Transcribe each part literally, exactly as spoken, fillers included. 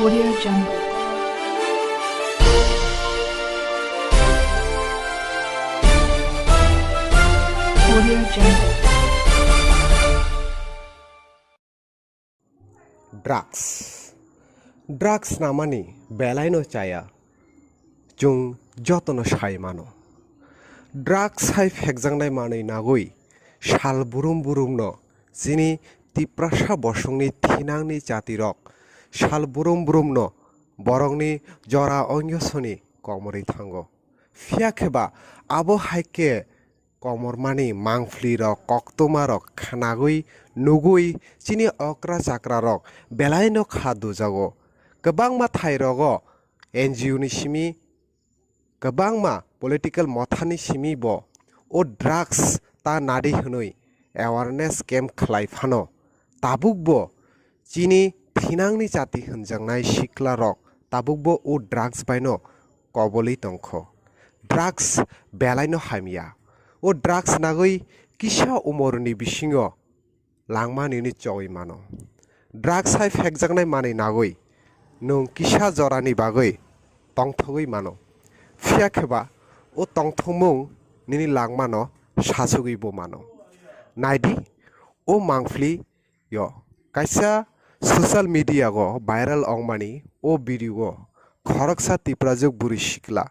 Audio Jungle. Audio Jungle. Drugs. Drugs namani belaino chaya. Chwng jotono sai mano. Drugs hai phekjaknai manwi nagwi sal burum burumno chini Tiprasa bosongni thinangni jatirok sal burum burumno borokni jora ongyosoni komorwi thango. Phiya khe ba abo hai khe komormani mangphlirok, koktwmarok khnagwi nugwi chini okra chakrarok belaino kha dujago. Kwbangma thairogo N G O ni simi, kwbangma political mothani simi bo o drugs ta nadi hwnwi awareness camp khlai phano tabukbo chini thinangni jati hwnjaknai siklarok tabukbo o drugs baino kobolwi tongkho. Drugs belaino hamya. O drugs nagwi kisa umorni bisingo langma nini chogwi mano. Drugs hai phekjaknai manwi nagwi nwng kisa jorani bagwi tongthogwi mano. Phiya khe ba o tongthokmung nini langmano sachugwibo mano. Naidi, o mangphli yo kaisa social media o viral ongmani o video o khoroksa Tiprajwk bwrwi sikla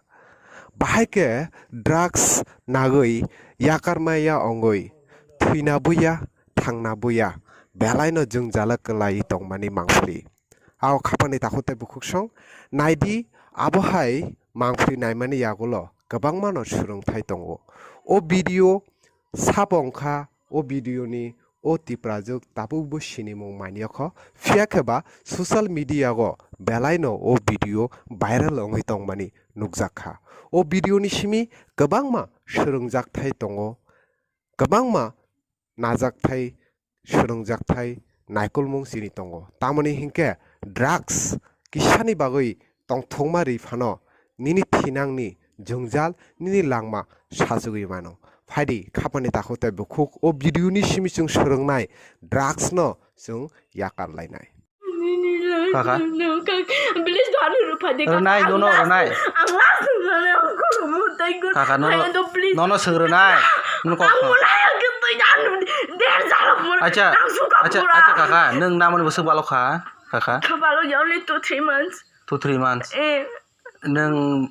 bahai khe drugs nagwi yakar maya ongwi thwina buya, thangna buya, belaino jwngjalo kwlai tongmani mangphli. Ao khapani takhuk tei bukhuksong naidi, abo hai mangphli naimani yagulo kwbangmano swrwngthai tongo. O video sabo wngkha o video ni o Tiprajwk tabukbo sinimung manyokho, phiya khe ba social media o belaino o video viral wngwi tongmani nukjakha. O video ni simi kwbangma swrwngjakthai tongo, kwbangma najakthai, swrwngjakthai, naikolmung chini tongo. Tamoni hinkhe drugs kisani bagwi tongthokma ri phano nini thinangni jwngjal nini langma sachugwi mano. Phaidi khapani takhuk tei bukhuk o video ni simi chwng swrwngnai drugs no chwng yakar lainai. Kaka? Please do anu rupha de, kaka. Rwnai, ang nono last, rwnai. Ang last rwnai, ang khulumung tei gur. Kaka, nono, please. Nono swng rwnai. Nono kok ang kha. Mulai ang khe twi anu der jalo pura. Acha, ang suka acha, pura. Acha, kaka, nwng namoni bwswk balo kha, kaka? Kha balo ya, only two, three months. Two, three months. Eh. Nwng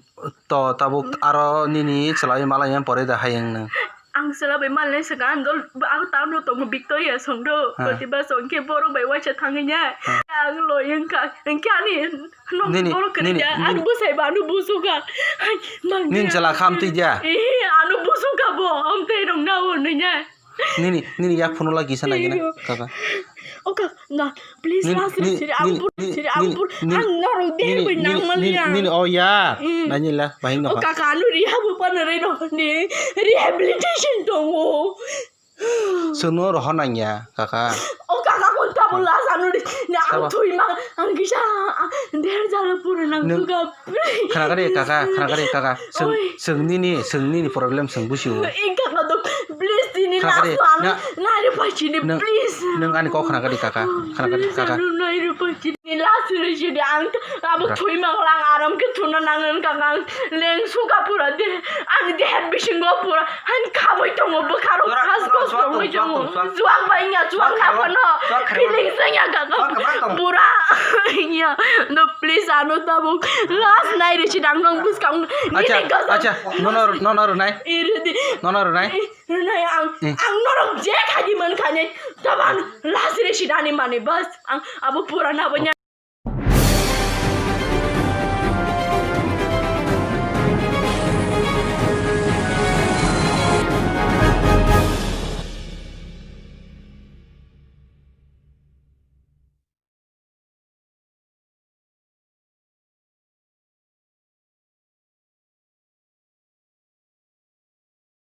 to tabuk aro nini chwlai malai yang pore da hayung nwng. Ang chwla bai malnai swkang, ang dol, ang town o tongo, Victoria song do, ha. Koti ba song khe borok bai waisa thangwi ya. Ha. Ang loi wngkha, wngkhe ani nok nini, borok kwrwi nini, ya, nini, ani bwsai ba ano busuka. Hai, mang nini ya. Chwla kham twi ya. Eh, ano busuka bo, amtwi rok na o nini ya. Nini, nini yak phone o la kisa nai gina, kaka. O kaka, na, please, nini, last nini, siri, ang nini, pur, nini, siri, ang nini, pur, nini, ang norok deh nini, bai nini, nang mali nini, ang. Nini, oh ya, mm. Nani la, bahing no. O kaka, anu riha bu pan re no, ni rehabilitation tongo. Sono rohor nang ya, kaka. O kaka, kon ta bola, anu ri, na ang thui ma, ang kisa, ah, der jalo pur nang tu kap. Khna kari kaka, khna kari kaka. Seng, oi. Seng nini, seng nini problem seng busi o. Eng kaka do, please tini last o ang nai ri pachini, please. Nang ani kok khna kari kaka, khna kari kaka. Nai ri pachini last ri sini ang abo thui mang lang aram ke thuna nang kaka. Leng suka pura de, ang de bisingo pura. Han khaboi tongo bwkharok khas khos tongwi tongo. Juak bai wngya, juak khapano. Feelings wngya kaka. Pura wngya. No, please, ano tabuk. Last nai ri si dang nong bwskang. Acha, acha. Nono, nono rwnai. Iri di. Nono rwnai. Rwnai ang, ang norok je khadi man khani. Taban last ri si dani mani bas. Ang abo pura na banya.